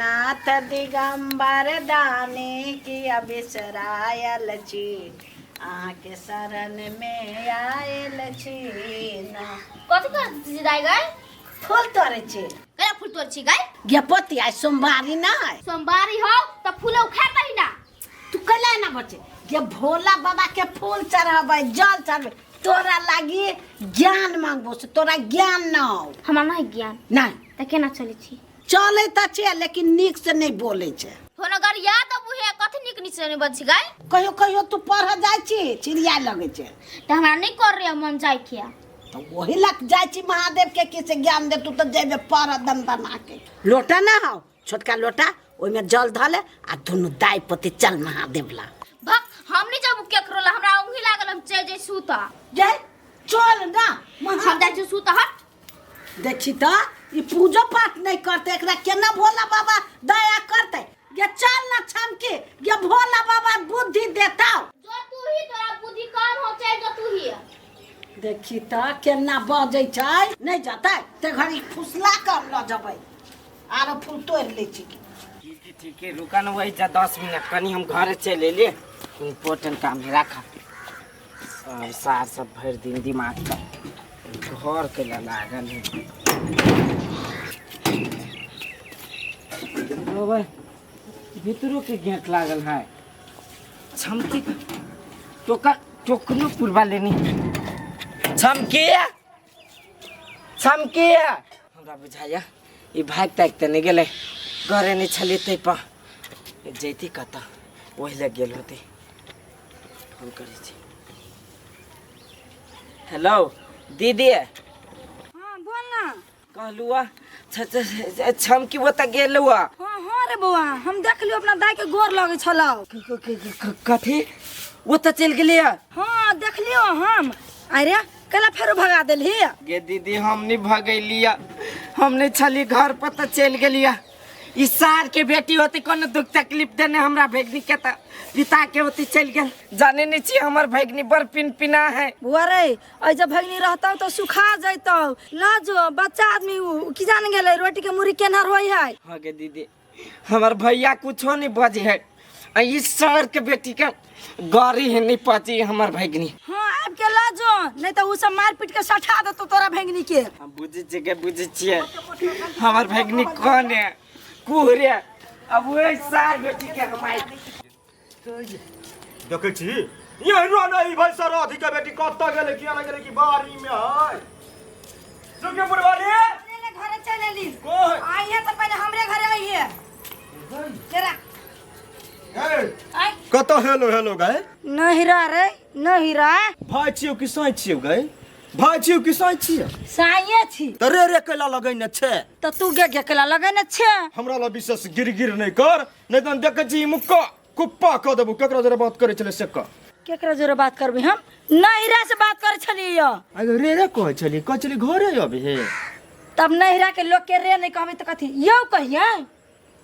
नाथ दिगम्बर दानी किया बिसरायल छी अहाँके शरण मे आयल छी ना। कथी कर छी दाई गई? फूल तोड़ै छी। केना फूल तोड़ छी गई? गे पोती, आइ सोमवारी नहि। सोमवारी हो त फूल उखाड़ दही ना। तू कैला ना बचे गे? भोला बाबा के फूल चढ़ाबै, जल चढ़बै, तोरा लागी ज्ञान मांगबो से तोरा ज्ञान न हो। हमरा नहीं ज्ञान। नहीं। त केना चलै छी? चलै तऽ छै लेकिन नीक से नहि बोलै छै। फोन अगर याद अबू है कथी नीक नीक से नहीं बजছি गई? कहियो कहियो तू पढ़ जाइ छी, चिड़िया लगै छै। त हमरा नहीं कर रहे मन जाय के। तऽ ओही लग जाइ छी महादेव के कि से ज्ञान दे। तू तऽ जेबे पढ़ दन बना के। लोटा ना हौ, छोटका लोटा, ओहिमे जल धऽ ले आ दुनू दाइ पोती चल महादेव ला। भक, हम नहीं जाबू केकरो ला, हमरा ऊँघी लागल, हम चल जाई सुता। जय चल ना। हम जाइ छी सुता, हट। देखी तऽ ई पूजो पाठ नहि करतै, एकरा केना भोला बाबा दया करतै? गे चल ना छमके, गे भोला बाबा बुद्धि देतौ। जो तू ही, तोरा बुद्धि कम हो, चल जो तू ही। देखी तऽ केना बजै छै। नहि जतै ते घड़ी फुसला कर लऽ जेबै, आरो फूल तोड़ि लै छी। ठीक है, ठीक है, रुका न वही जा 10 मिनट, कनी हम घरे चलि एलियै, इम्पोर्टेंट काम है। राखा। सब सार सब भरि दिन दिमाग का घर के ला लागल है। बाबा, भीतरो के गेट लागल है। छमकी टोका टोकनो पुरवा लेनी। छमकी, छमकी, हमरा बुझाइया ई भाग ताग तऽ नहि गेलै। घरे नहि छलियै ताहि पर जैती कतऽ? ओहि लग गेल होतै। फोन करै छी। हेलो दीदी। हाँ, बोल ना। कहलू छमकी वो तऽ गेलू। हाँ हाँ रे बौआ, हम देख लियो, अपना दाई के गोर लगै छलौ। कथी? वो तऽ चलि गेलियै? हाँ, देख लियो हम। अरे कैला फेरो भगा देलही? गे दीदी, हम नहीं भगैलिया, हम नहीं छली घर पर तऽ चलि गेलिया। ई सार के बेटी होती, कोनो दुख तकलीफ देने हमरा भगनी के तऽ पिता के होती चलि गेल। जाने नहीं छी, हमर भगनी बड़ पिन पिना है। बौआ रे, ऐ जब भगनी रहतौ तऽ सुखा जैतौ। ल जो, बच्चा आदमी उ की जान गेलै रोटी के मुड़ी केना रोइ है। हाँ गे दीदी, हमर भैया कुछो नहीं बजे है आ ई सार के बेटी के गाड़ी है नहीं पची हमर भगनी। हाँ, आबि के ल जो, नहीं तऽ उ सब मार पीट के सठा देतौ तोरा भगनी के। हम बुझै छियै गे, बुझै छियै। हमर भगनी कौन है कुहरे। अब वही सार बेटी के हम आई देखै छी यही रहने ई भाई सर अधिक के बेटी कतऽ गेलै, किया नहि गेलै कि बाड़ी में है सुखी पुरवाली। ले घरे चल एली। कोई आई है तऽ पहिले हमरे घरे आई है तेरा। ए, कतऽ हेलो हेलो गए? नहीं रह रे, नहीं रह। भाई छियौ कि साँइ छियौ गए? भाई छियौ कि साँइ छियौ? साइए छी। तऽ रे रे कैला लगैने छै? तऽ तू गे गे कैला लगैने छै? हमरा लग विशेष गिर गिर नहि कर, नहि तऽ देखै छी मुक्का कुप्पा कऽ देबू। केकरा जरे बात करै छलै से कह। केकरा जोरे बात करबी? हम नहिरा से बात करै छलियै यौ। अरे रे रे कहै छली, कहै छली घरे अबे हे। तब नहिरा के लोग के रे नहि कहबै तऽ कथी यौ कहियै?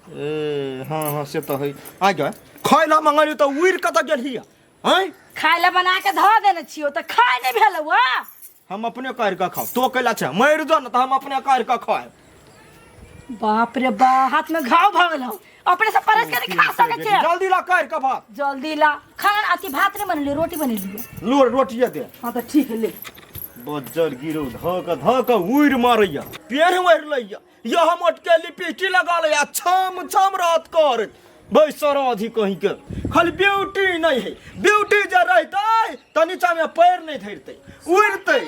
ए हाँ हाँ, से तऽ है। आ गए खाय ला मंगली तऽ उड़ि कतऽ गेलही आँय? खाय ला बना के धऽ देने छियौ तऽ खाय नहि भेलौ आ। हम अपने कर के खाओ, तो कैला छै? मरि जो ने तऽ हम अपने कर के खाएब। बाप रे बा, हाथ में घाव भऽ गेल हौ। अपने से परस के नहीं खा सकै छै। जल्दी ला कर के भात। जल्दी ला खाना। अथी भात नहीं बनेलियै, रोटी बनेलियै। लो, रोटिए दे। हाँ तऽ ठीक है, ले। बज्जर गिरो धऽ कऽ धऽ कऽ उड़ि मारैया, पेड़ उड़ि लैया। यह मोटके लिपस्टिक लगा लैया, छम छम रात कर भाई सराधी कहीं के। खाली ब्यूटी नहीं है, ब्यूटी जे रहतै तऽ नीचा में पैर नहीं धरतै, उड़तै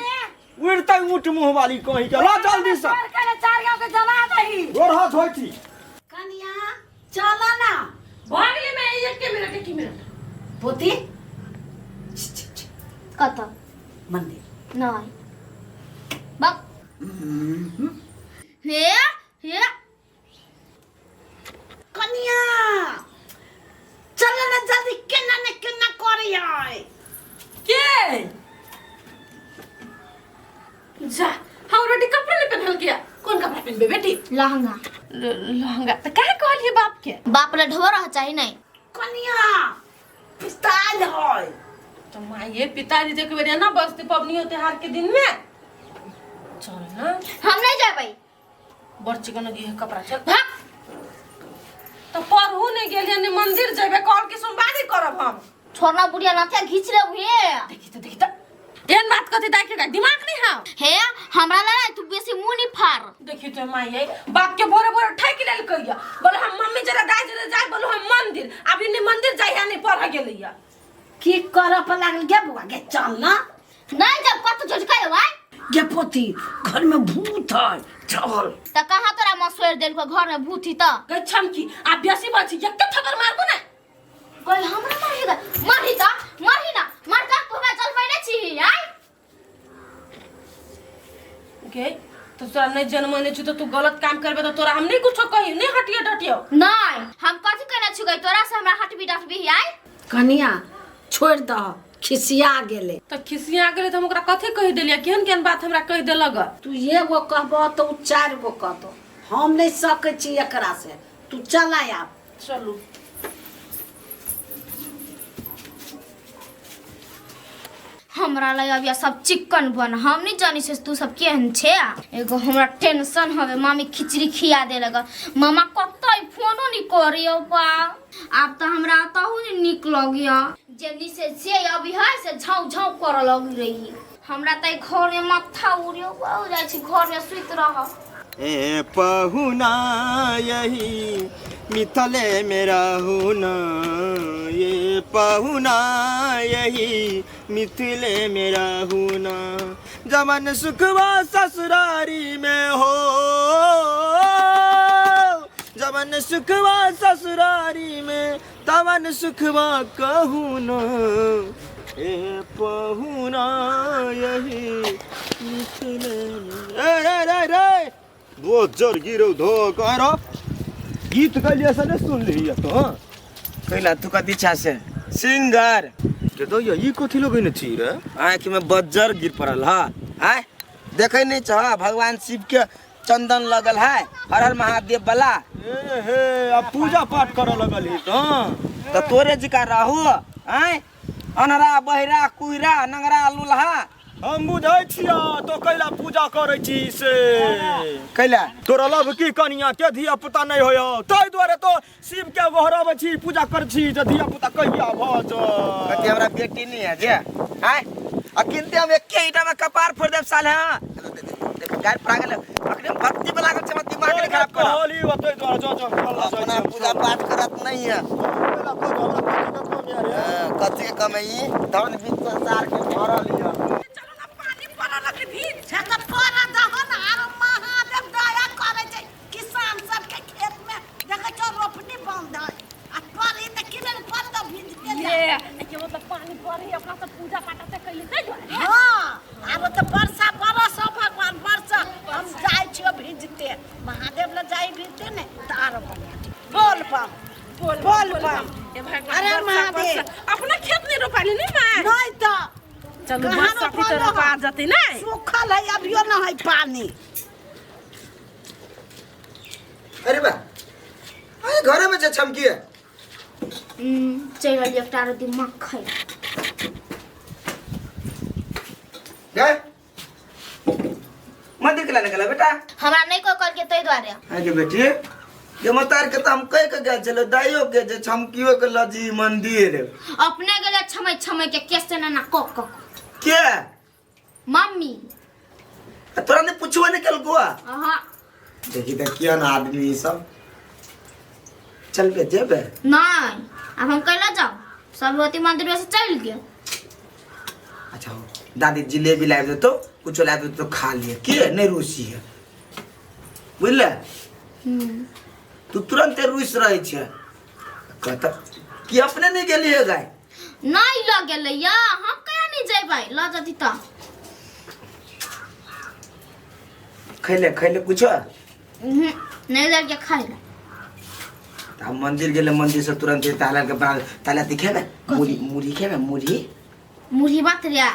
उड़तै ऊँट मुँह वाली कहीं के। ला जल्दी से। चार के चार गाँव के जला दही। गोर हाथ होइ छी। कनिया, चल ना। भऽ गेलै मैं एक मिनट, एक मिनट। पोती। कतऽ? मंदिर। नहीं, बक हे हे। कनिया, चल ना जल्दी, केना ने केना करे है। के जा, हम रोटी कपड़ा नहीं पहनल गया। कौन कपड़ा पहनबे बेटी? लहंगा। लहंगा तो काहे कहलिए बाप के? बाप ला ढोर रह चाही नहीं। कनिया, स्टाइल है। तो माये पिताजी देख बेरिया ना बस्ती पबनी त्योहार के दिन में चल ना। हम नहीं जाबै। बड़ चिकन गी कपड़ा, चल। भाग। तो पढ़ू नहीं गेलियै ने मंदिर जेबे कल के सोमवारी करब हम। छोड़ना बुढ़िया नथिया घीच ले हुए। देखी तो देखी तो एहन बात कथी दाई के दिमाग नहीं है। हे हमरा लगा तू बेसी मुंह नहीं फाड़। देखी तो माई आई बाप के भोरे भोरे ठेक लेल कहिया बोले हम मम्मी जरा दाई जरा जाय बोलो हम मंदिर अभी नहीं मंदिर जाय है नहीं पढ़ गेलैया। की करऽ पर लागल गे बुआ गे चल ना। नहीं जब कत झुझकाय भाई गे पोती घर में भूत है चल। त कहां तोरा मसोर देल को घर में भूत ही त गई छमकी आ बेसी बात एक थप्पड़ मारबो ना। गई हमरा मारही त मारही त मारही ना मार का तू हमरा जलबै नै छी आय गे तो तोरा नहीं जन्मने छु तो तू गलत काम करबे तो तोरा हम नहीं कुछो कही नहीं हटियो डटियो। नहीं हम कथि कहने छु गई तोरा से हमरा हटबी डटबी आय। कनिया छोड़ दह खिसिया गेले। त खिसिया गेले त हम ओकरा कथि कहि देलियै केहन केहन बात हमरा कहि देलक। तू एगो कहबह तो उ चार गो कहतो हम नहीं सकै छी एकरा से तू चल आब। चलू हमरा लग अभी सब चिकन बन हम नहीं जानी से तू सब केहन छे। एगो हमरा टेंशन हवे मामी खिचड़ी खिया दे लग मामा कतई फोनो नहीं करियो बा। आब तो हमरा तहु नहीं निक लगिया जेनी से अभी है से झाउ झाउ कर लग रही। हमरा त घर में माथा उड़ियो हो जाय छी घर में सुत रह। ए पहुना यही मिथले मेरा हुना ये पहुना यही मिथिले मेरा हुना जमन सुखवा ससुरारी में हो जमन सुखवा ससुरारी में तवन सुखवा कहू ना ए पहुना यही मिथिले ए रे रे रे दो जर गिरौ धो कर गीत गलिया से सुन लिया तो कैला तू कथी छा से सिंगर के तो यही कथी लगैने छी रे। आँख में बज्जर गिर पड़ल ह आय देखै नहीं छ भगवान शिव के चंदन लगल है हर हर महादेव वाला। ए हे अब पूजा पाठ करऽ लगल ही तो त तोरे जिका रहू आय अनरा बहिरा कुइरा नंगरा लुल्हा हम बुझै छिया तो कैला पूजा करै छी से कैला तोरा लभ की कनिया के धिया पुता नहीं होय ताहि दुआरे तो शिव के गोहराबै छी पूजा कर छी जे धिया पुता कहिया भऽ जाय। कथी हमरा बेटी नहीं है जे आय आ किनते हम एके ईटा में कपार फोड़ देब साले। हां देख गाय पड़ा गेल अखने भक्ति में लागल छै हमर दिमाग नहीं खराब कर होली ओतै दुआरे जो जो अपना पूजा पाठ करत नहीं है। कथी के कमाई धन बीत संसार के भरल है। चलो ना पानी पड़ा लगे भीज छे त पड़ा दहन आरो महादेव दया करै छै किसान सब के खेत में देखै छौ रोपनी बंद है आ पड़ी त किने पड़ त भीज के ये के मतलब पानी पड़ी अपना सब पूजा पाठ त कैली नहीं दुआरे। हां आब त वर्षा बरस भगवान वर्षा हम जाइ छियो भीजते महादेव ल जाइ भीजते ने त आरो बढ़िया बोल बम बोल बोल बम ए भगवान अरे महादेव अपना खेत नहीं रोपाली नहीं मां नहीं त चलू वर्षा त रोपा जते नहीं सूखल है अभियो न है पानी। अरे बा अरे घर में जे छमकी है चल रहल एकटा आरो दिमाग खाइ गए मंदिर के लाने गेला बेटा हमरा नहीं कोई कल के तै दुआरे। आगे बेटी जे मतार के त हम कह के गेल छलो दाइयो के जे छमकियो के लजी मंदिर अपने गेले छमै छमै के केस ना ना क क के मम्मी तोरा ने पूछबो नहीं केलको। हां देखी त केहन आदमी सब चल बे जेबे नहीं अब हम कैला जाओ सब होती मंदिर से चल गए। अच्छा दादी जिलेबी ला देतो कुछ ला देतो खा लिए के नहीं रूसी है बुझले तू तुरंत रूस रहे छे कहता कि अपने नहीं गेली है गाय नहीं ल गेलै या हम कया नहीं जेबै ल जति त खैले खैले कुछ नहीं लग के खाइले। हम मंदिर गेले मंदिर से तुरंत ताला के बना ताला दिखेबे मुरी मुरी खेबे मुरी मुरी बात रे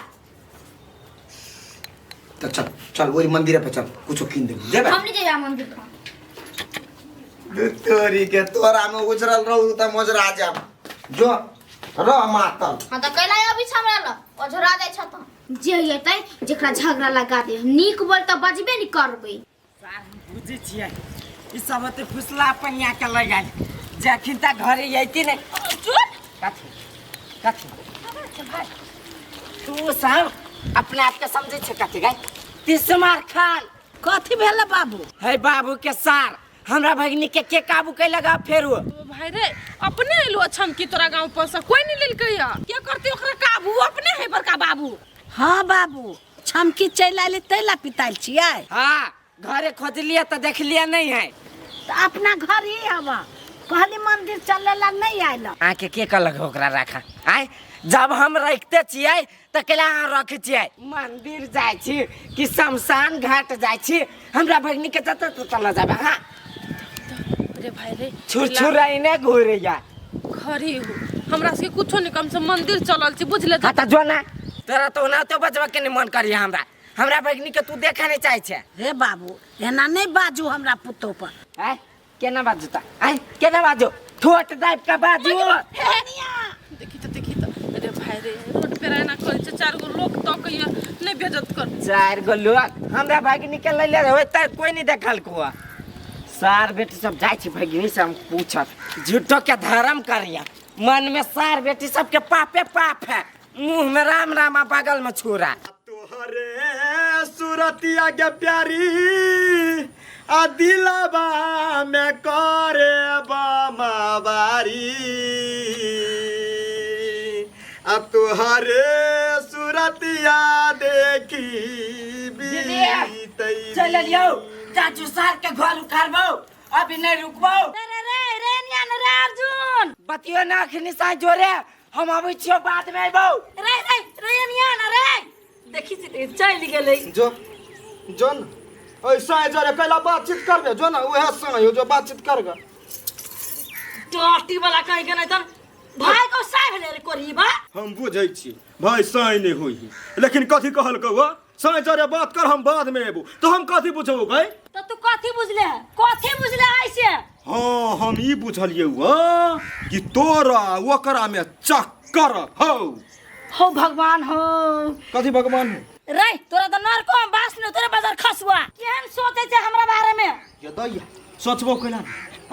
तो चल चल वही मंदिर पे चल कुछ किन देब जेबे हम नहीं जेबै मंदिर पर। तोरी के तोरा में उजरल रहू त मजरा जाब जो रह मातल। हां त कैला अभी छ हमरा ल ओझरा जाय छ त जे हेतै जेकरा झगड़ा लगा दे नीक बोल त बजबे नहीं करबै। सार हम बुझै छियै ई सब त फुसला पनिया के लगाल जखन तक घरे अयती ने। चुप। कथी कथी तू सब अपना आप के समझै छै कथी गाय तिसमार खान। कथी भेल बाबू? है बाबू के सार हमरा भगिनी के काबू कैलक अब फेरू? ओ भाई रे, अपने एलो छमकी तोरा गांव पर से कोई नहीं लेलकै या के करती ओकरा काबू? अपने है बड़का बाबू। हाँ बाबू, छमकी चलि आयली तै ला पितायल छियै। हाँ, घरे खोजलिए तो देखलिए नहीं है। तऽ अपना घर ही हवा कहली मंदिर चले ला नहीं आयल। आके के कहलक ओकरा राखा? आय जब हम रखते छियै तऽ केला अहाँ रखै छियै? मंदिर जाइ छी कि शमशान घाट जाइ छी? हमरा भगिनी के जतऽ ततऽ लऽ जाबे। हाँ रे भाई रे, छुर छुर ने घुरैया खरी हो, हमरा सबके कुछो नहीं, कम से मंदिर चलल छी बुझले। हाँ तऽ जो ना, तोरा तो ओना तो बजबा के नहीं मन करिया। हमरा हमरा भगिनी के तू देखा नहीं चाहे छे। हे बाबू, एना नहीं बाजू हमरा पुतोह पर। आय केना बाजू त? आय केना बाजू? ठोट दाबि के बाजू। देखी तो, देखी तो, अरे भाई रे, रोड पे रहना करै छै, चार गो लोग तकैया, नहीं बेजत कर। चार गो लोग हमरा भगिनी के लैले रहे त कोई नहीं देखल को। सार बेटी सब जाइ छी भगिनी से हम पूछत। झूठो के धर्म करिया मन में, सार बेटी सबके पापे पाप है, मुंह में राम राम आ बगल में छुरा। तोहरे सुरतिया के प्यारी आ दिलबा में करे बमाबारी, आ तोहरे सुरतिया देखी बीतई। चल लियो चाचू, सार के घर उखाड़बो, अभी नहीं रुकबो। रे रे रे नियान रे अर्जुन, बतियो ना अखनी सा जोरे, हम अबै छियो, बाद में अइबो। रे रे रे नियान रे, देखी छी चलि गेलै। जो जो न ऐसा है जरे कैला बातचीत करबे, जो ना उहे संग हो जो बातचीत करगा। टाटी वाला कहीं के नहीं तर भाई को साय भेलै रे कोरी बा। हम बुझै छी भाई साई नहीं होई, लेकिन कथी कहल कौआ साई जरे बात कर, हम बाद में एबो, तो हम कथी बुझबो गई? तो तू कथी बुझले? कथी बुझले ऐसे? हाँ, हम ई बुझलिए हुआ कि तोरा ओकरा में चक्कर हौ। हो भगवान हो। कथी भगवान हो? रे तोरा तो नरको में बास ने तोरे बाजार खसुआ केहन सोचे छै हमरा बारे में? ये दैया सोचबो कैला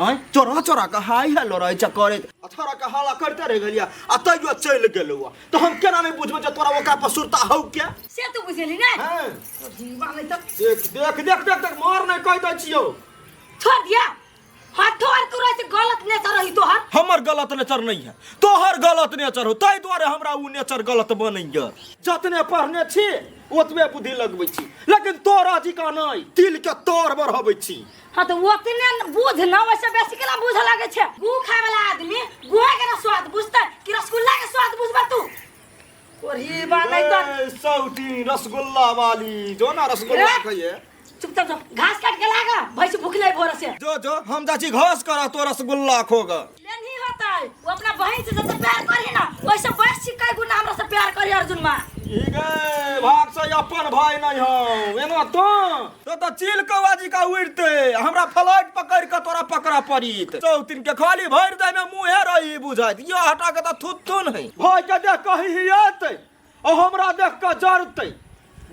आय चोरा चोरा के हाय हेलो रहे छै करे अथरा के हाला करते रह गेलिया आ तैयो चलि गेलौ, तो हम केना नहीं बुझबो जे तोरा ओकरा पर सुरता हौ क्या? से तू बुझली ने? हां जीवा नहीं तो देख देख देख देख देख मार नहीं कह दै छियौ। छोड़ दिया हाथो और तू रहे गलत नेचर रही तोहर। हमर गलत नेचर नहीं है, तोहर गलत नेचर हो, ताहि दुआरे हमरा उ नेचर गलत बनैया। जतने पढ़ने छी ओतबे बुद्धि लगबै छी, लेकिन तोरा जिका नहीं तिल के तोर बढ़ाबै छी। हाँ तो ओतने बुझ न, वैसे बेसी केना बुझ लागे छै? गु खाय वाला आदमी गुहे के ना स्वाद बुझतै कि रसगुल्ला के स्वाद बुझबा तू? ओरी बा नहीं तो सौती रसगुल्ला वाली जो ना रसगुल्ला खाइए। चुपचाप जो घास काट के लागा, भैंस भूख ले भोर से। जो जो हम जाची घास करा तो रसगुल्ला खोगा। ले नहीं होता है, वो अपना बहन से जैसे प्यार करी ना वैसे बस सिकाई गुना हमरा से प्यार करी अर्जुन मां। ई गे भाग से अपन भाई नहीं हो एना तो तो चील कौआ जी का उड़ते हमरा फ्लाइट पकड़ के तोरा पकड़ा पड़ीत। चौतिन के खाली भर दे में मुंहे रही बुझाइत, यो हटा के त थुथुन है। भाई के देख कही हियत और हमरा देख के जरते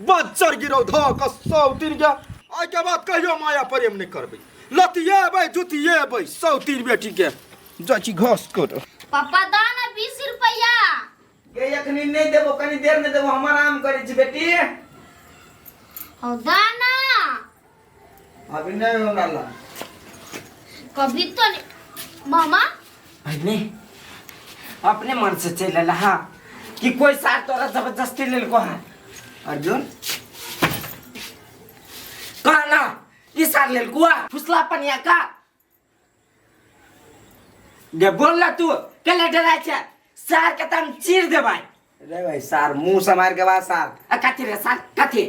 बच्चर गिरौ ध के सौतिन के। आइ के बाद कहियो माया प्रेम नहीं करबै, लतिएबै जुतिएबै सौतिन बेटी के। जाची घास कर। पापा दाना 20 रुपया। गे अखनी नहीं देबो, कनी देर में देबो, हम आराम करै छी बेटी। हो दाना अभी नहीं हमरा ला। कभी तो नहीं मामा। नहीं अपने मन से चल ला। हाँ कि कोई साथ तोरा जबरदस्ती लेल को है अर्जुन? कहना ई सार लेल कुआ फुसला पनिया का गे बोल ना तू केला डराय छै? सार के तम चीर देबै। रे भाई सार मुंह समार के बाद सार। आ कथी रे सार कथी?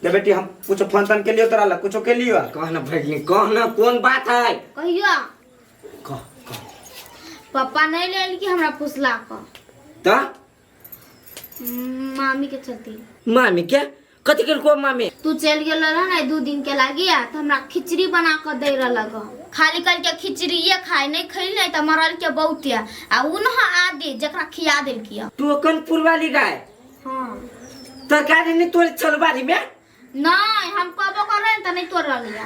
रे बेटी हम कुछ फोन तन के लिए तोरा ला कुछो के लिए। कहना भगनी कहना कौन बात है? कहियो कह कह। पापा नहीं लेल कि हमरा फुसला क त मामी के चलते। मामी के कथी के को मामी? तू चल गेल रह ना 2 दिन के लागी आ त हमरा खिचड़ी बना के दे रहलक, खाली कल के खिचड़ी ये खाए नहीं खइल नहीं त मरल के बहुत आ उ न आदि जकरा खिया देल किया। तू कनपुर वाली गाय? हां। तरकारी नहीं तोड़ छलबारी में? नहीं हम कबो कर रहे त नहीं तोड़ रहलिया।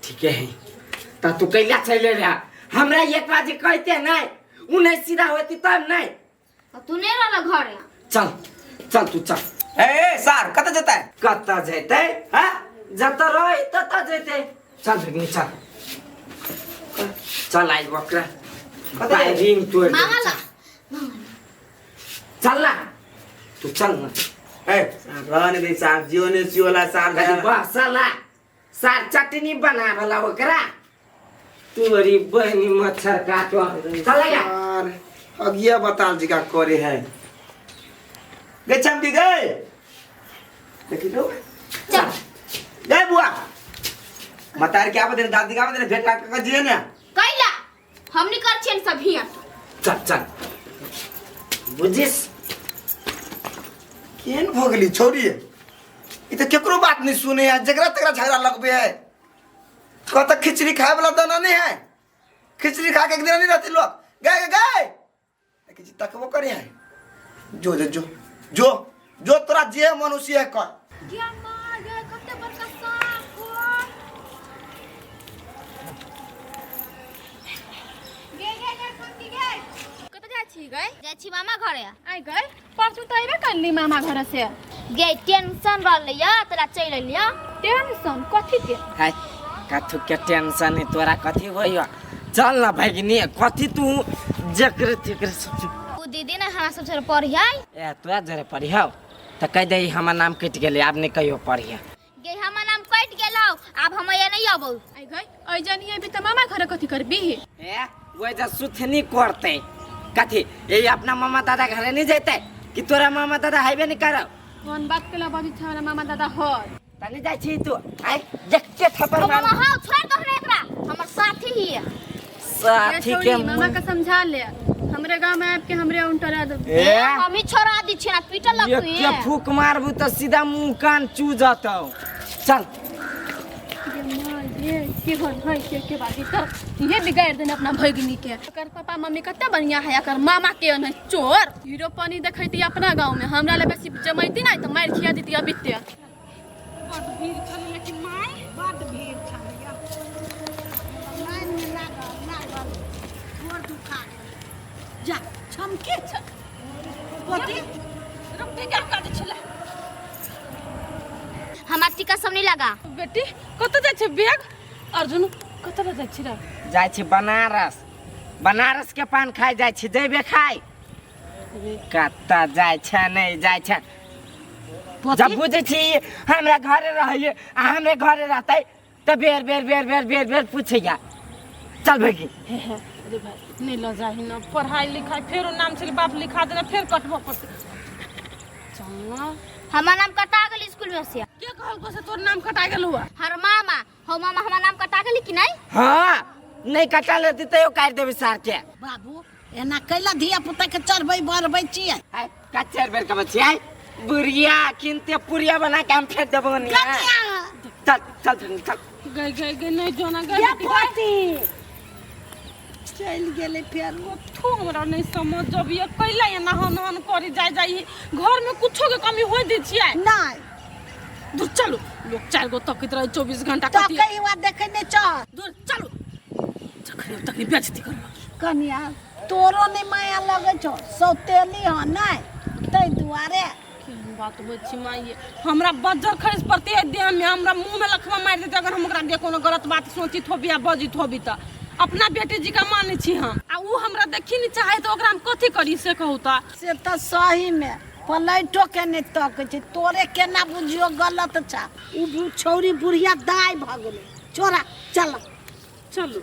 ठीक है त तू कैला चले रहा हमरा एक बाजी कहते नहीं उ नहीं सीधा होती तब नहीं तू नहीं रहला घरे चल चल तू चल ए ए सार कत जता है कत जैते हाँ जत रही तत जैते चल भगनी चल चल आई बकरा कत जाए? रिंग तोड़ दे, मामा ला चल ना तू चल ना ए रहने दे सार जियो ने सियोला सार अरे बसला सार चटनी बनावला ओकरा तोरी बहनी मच्छर काटो चल या सार अगिया बताल जी का करे है गए चमकी गए देखी लो चल गए बुआ मतार क्या बदे दादी का बदे भेंट काट का जिए ना कैला हमनी कर छियन सब हिया चल चल बुझिस केन भगली छोरी ई त केकरो बात नहीं सुने है जकरा तकरा झगड़ा लगबे है कत खिचड़ी खाए वाला दाना नहीं है खिचड़ी खा के एक दिन नहीं रहती लोग गए गए गए किसी तकबो करे है जो जो जो जो जो तोरा जे मनुष्य है कर गे मां गे कते बड़का सांप हो गे गे गे कुत्ती गे कतऽ जाइ छी गए जाइ छी मामा घरे आइ गए परसू तऽ अयबे करली मामा घर से गे टेंशन रहलै या तोरा चलि एलियै टेंशन कथी के हाय कथू के टेंशन है तोरा कथी होइयो चल ना भगिनी कथी तू जकरे तेकरे सब उ दीदी ने हमरा सब से पढ़ियै ए तोरा जरे पढ़ियौ तऽ कहि दही हमर नाम कटि गेलै आब नहि कहियो पढ़िया गे हमर नाम कटि गेलौ आब हम ये नहीं अबौ आइ गए अइ जानी अयबी तऽ मामा घर कथी करबी ए वो जे सुथनी करते कथी ये अपना मामा दादा घरे नहीं जैते कि तोरा मामा दादा हेबे नहीं करौ कोन बात केला बाजू छै हमरा मामा दादा हर तनी जाइ छी तू आइ जक्के थप्पड़ ओ मार मामा हाउ छोड़ दो हमरा एकरा हमर साथी हिए साथी के मामा के समझा ले हमरे गांव में आबि के हमरे उनटरा दे ए हम ही छोड़ा दी छियै ना पीटल लगतू ये फूक मारबू तऽ सीधा मुंह कान चू जतौ चल गे माँ ये के होन है के बाजी तऽ ये बिगाड़ देने अपना भगिनी के एकर पापा मम्मी कते बढ़िया है एकर मामा के है चोर हीरो पानी देखैती अपना गांव में हमरा ले बेसी जमैती नहीं तऽ मारि खिया देती अबिते बड भीड़ छलै लेकिन माय बड भीड़ छलैया लाइन में लागल लागल गोर दुखा गेल जा छमके छ पोती रुक टीका काटै छलै हमार टीका सब नहीं लगा बेटी कतऽ जाइ छै बैग अर्जुन कतऽ लऽ जाइ छी रे जाइ छी बनारस बनारस के पान खाइ जाइ छी जैबे खाइ कतऽ जाइ छै नहि जाइ छै जब बुझै छी हमरा घरे रहैए आ हमरे घरे रहतै तऽ बेर बेर बेर बेर बेर बेर पूछैया चल भगी अरे भाई नहीं लऽ जाही न पढ़ाई लिखाई फेरो नाम छलै बाप लिखा देना फेर कटबऽ पड़तै चल न हमार नाम कटा गेल स्कूल में से के कहलको से तोर नाम कटा गेल हुआ हर मामा हो मामा हमार नाम कटा गेल कि नहीं हाँ नहीं कटा लेती तैयो काटि देबै सार के बाबू एना कैला धिया पुता के चढ़बै बढ़बै छियै आय कच्चर बेर के बच्ची आय बुढ़िया किनते पुरिया बना के हम फेंक देबो नी चल चल चल चल गई गई गई नहीं जोना गई ये बेटी, गई। पोती चलि गेलै फेर थू हमरा नहीं समझ जब ये कैला एना हन हन करी जाय जाय घर में कुछो के कमी होय दै छियै नहि दूर चलू लोग चारि गो तकैत रहे 24 घंटा तऽ कथी कही वा देखै नहि छह दूर चलू जखनी तखनी बेइज्जती करब कनिया तोरो नहि माया लगै छौ सौतेली हँ नहि ताहि दुआरे केहन बात होइ छै माइये हमरा बज्जर खसि पड़तै एहि देहमे हमरा मुँहमे लखवा मारि देतै अगर हम ओकरा दे कोनो गलत बात सोचित होबी आ बजित होबी तऽ अपना बेटी जी का मानै छी हम आ उ हमरा देखी नहि चाहे तऽ ओकरा हम कथी करी से कहू तऽ से तऽ सहीमे पलैटो के नहि तकै छै तोरे केना बुझियो गलत छ उ छौरी बुढ़िया दाइ भऽ गेलै छोड़ा चल चलू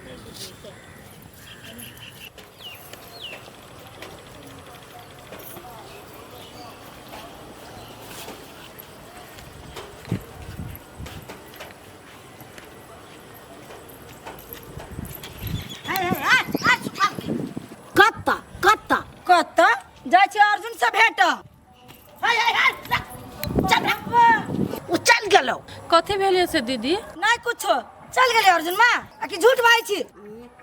कत्ता कत्ता कतऽ जाइ छी अर्जुन से भेट ओ चल गेलौ कथी भेलै से दीदी नहीं कुछो चल गेलै अर्जुन माँ आ कि झूठ बाजै छी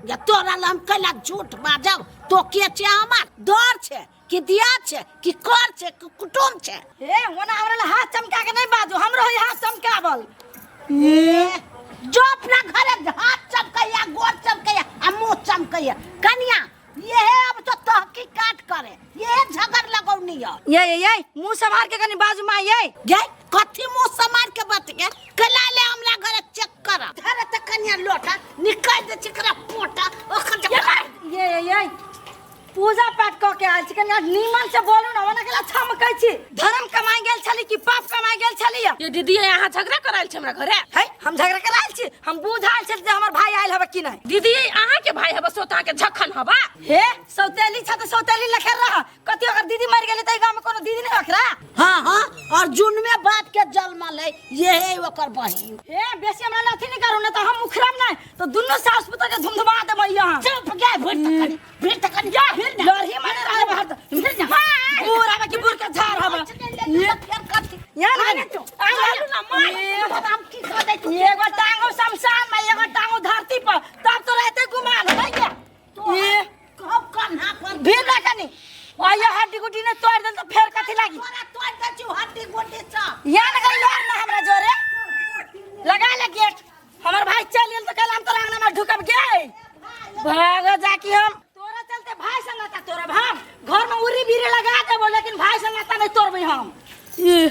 या तोरा लग हम कैला झूठ बाजब तो के छै हमर डर छै कि दिया छै कि कर छै कि कुटुम छै ए ओना हमरा लग हाथ चमका के नहीं बाजू हमरो है हाथ चमकावल ए जो अपना घरे हाथ चमकैया गोर ये ये ये मुंह संभाल के कनी बाजू मां ये। गे कथी मुंह समार के बच के कला ले हमरा घरे चेक कर धरे त कनिया लोटा निकाल दे चिकरा पोटा ओकर जब ये ये ये पूजा पाठ क के आयल छी, कनी नीमन से बोलू ना, ओना केला छमकै छी। धर्म कमाइ गेल छली कि पाप कमाइ गेल छली? ये दीदी यहाँ झगड़ा करायल छै हमरा घरे। है हम झगड़ा करायल छी? हम बुझायल छी जे हमर भाई आयल हबे कि नहीं। दीदी अहाँ के भाई हबा सो के झखन हबा। हे सौतेली छ त सौतेली लखेर रह, कथी अगर दीदी मर गेली त गांव में कोनो दीदी नहीं रखरा। हाँ हाँ अर्जुन में बाप के जन्मल है ये है ओकर बहिन। हे बेसी हमरा अथी नहीं करू ना त हम उखड़म नहीं तो दुनू सास पुत्र के धुमधुमा देबै यहाँ। चुप गे भीड़ तकनी भीड़ तकनी जा भीड़ ना लड़ही माने रहे बाहर त भीड़ ना बूढ़ हबे कि बूढ़ के झाड़ हबे। ये फिर कथी यहाँ ना आलू ना मार हम की कर दे तू? एगो टांगो शमशान में एगो टांगो धरती पर तब तो रहते गुमान है क्या? ये कहब कन्हा पर भीड़ ना कनी आ ये हड्डी गुड्डी ने तोड़ देल तो फेर कथी लागी? तोरा तोड़ दे छु हड्डी गुड्डी सब। यहाँ ना गई लोर ना हमरा जोरे लगा ले गेट। हमर भाई चल गेल तो कल हम तोरा अंगना में ढुकब गे भाग जाकी। हम तोरा चलते भाई से नाता तोड़ब, हम घर में उरी बीरे लगा देबो लेकिन भाई से नाता नहीं तोड़बै हम। ये